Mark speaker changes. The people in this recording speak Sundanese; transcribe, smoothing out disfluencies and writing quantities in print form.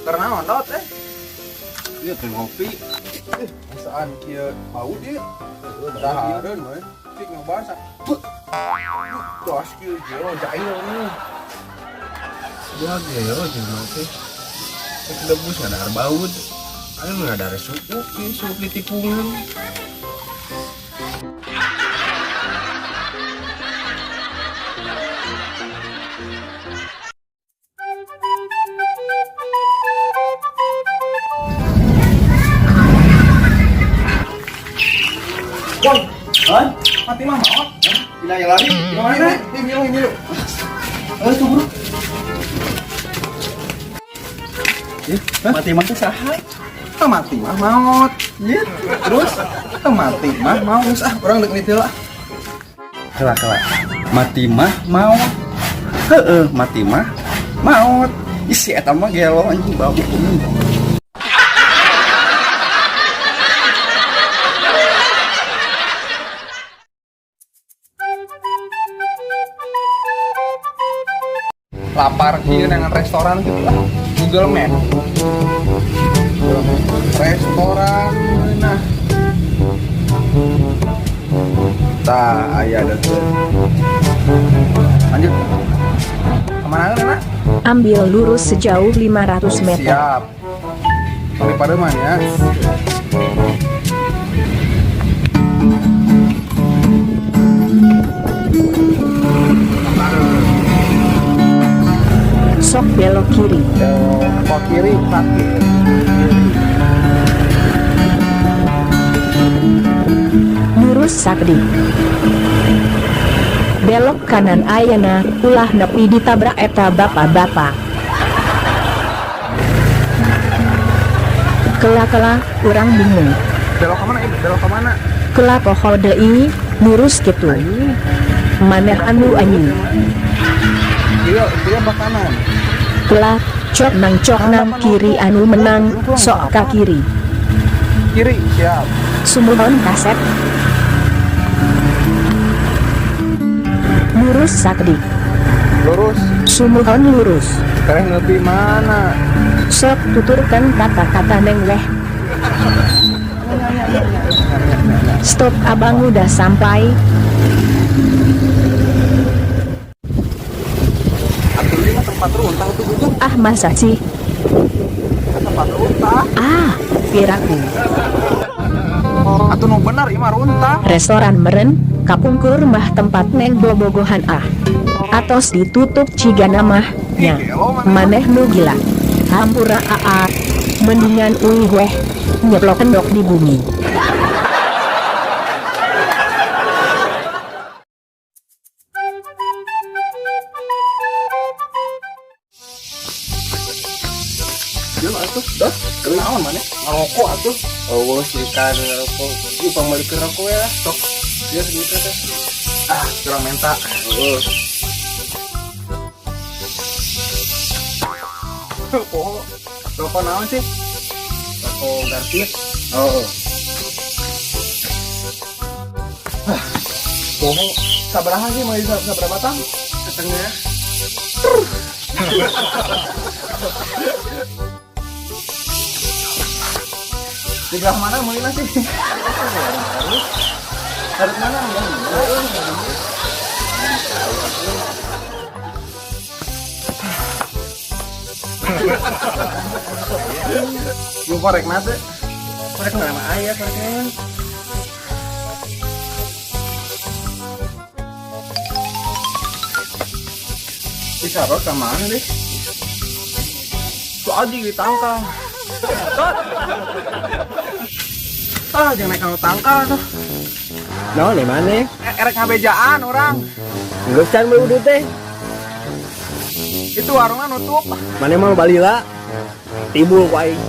Speaker 1: Karena naon teh?
Speaker 2: Iya teh ngopi.
Speaker 1: Masaan kieu bau dia. Dahareun we. Cik nyoba sa. Tos kieu gelo jahil nih.
Speaker 2: Gua gelo jeung teh. Rek debus ngadahar baut. Ayo ngadahar suku, kieu suku di tikungan.
Speaker 1: Wong, hah? Mati mah maot.
Speaker 2: Ina lari.
Speaker 1: Di mana?
Speaker 2: Ini milu, ini milu.
Speaker 1: Eh, tunggu.
Speaker 2: Ya, mati mah teh saha?
Speaker 1: Mati mah maot.
Speaker 2: Iya.
Speaker 1: Terus mati mah maot. Geus ah, urang deuk nitih lah.
Speaker 2: Kela kela. Mati mah maot. Heeh, mati mah maot. Isi eta mah gelo anjing bau.
Speaker 1: Lapar kieu dengan restoran gitu lah. Google Map. Restoran nah. Tah, aya deukeut. Lanjut. Kemana Nana?
Speaker 3: Ambil lurus sejauh 500 meter.
Speaker 1: Siap. Sampai Pademan ya.
Speaker 3: Sok belok kiri.
Speaker 1: Belok kiri, kaki.
Speaker 3: Lurus sakdi. Belok kanan ayana, ulah nepi ditabrak eta bapak-bapak. Kela-kela, urang bingung.
Speaker 1: Belok kemana ibu? Belok kemana?
Speaker 3: Kela poho deui, lurus kitu. Maneh anu anjing.
Speaker 1: Iya, kiri apa kanan?
Speaker 3: Kela, cok nang kiri anu menang, sok ka kiri.
Speaker 1: Kiri, siap.
Speaker 3: Sumuhun kaset. Lurus sakdi.
Speaker 1: Lurus.
Speaker 3: Sumuhun lurus.
Speaker 1: Tereh nepi mana?
Speaker 3: Sok tuturkan kata-kata neng weh. Stop abang udah sampai.
Speaker 1: Atuh ini mah tempat runtah tuh gitu.
Speaker 3: Ah masa sih?
Speaker 1: Tempat runtah.
Speaker 3: Ah, piraku.
Speaker 1: Atuh nu benar ieu mah runtah.
Speaker 3: Restoran meren, kapungkur mah tempat neng bobogohan ah. Atos ditutup cigana mah, nya. Maneh nu gila. Hampura aa. Mendingan uih weh. Nyeplok endok di bumi.
Speaker 2: Yo atuh, dah.
Speaker 1: Kenaon maneh? Ngarokok atuh.
Speaker 2: Oh, sikan rokok. Upang balik ke rokok ya lah, sok. Dia segitu teh.
Speaker 1: Ah, kurang menta.
Speaker 2: Oh.
Speaker 1: Poho. Rokok naon sih?
Speaker 2: Rokok Garfield.
Speaker 1: Oh. Ah, poho. Sabaraha sih mau sabaraha batang?
Speaker 2: Setengah.
Speaker 1: Di belah mana meulina sih? Harus mana? Lu korek nate?
Speaker 2: Korek nama ayah koreknya.
Speaker 1: Disarot ke mana deh? Tuh aja ditangkal. Ah, jangan naik kalau tangkal tuh.
Speaker 4: Naon nih mana?
Speaker 1: Erek ngabejaan orang.
Speaker 4: Geus can meuli udut teh.
Speaker 1: Itu warungnya nutup.
Speaker 4: Mana mau balila? Timbul ku aing.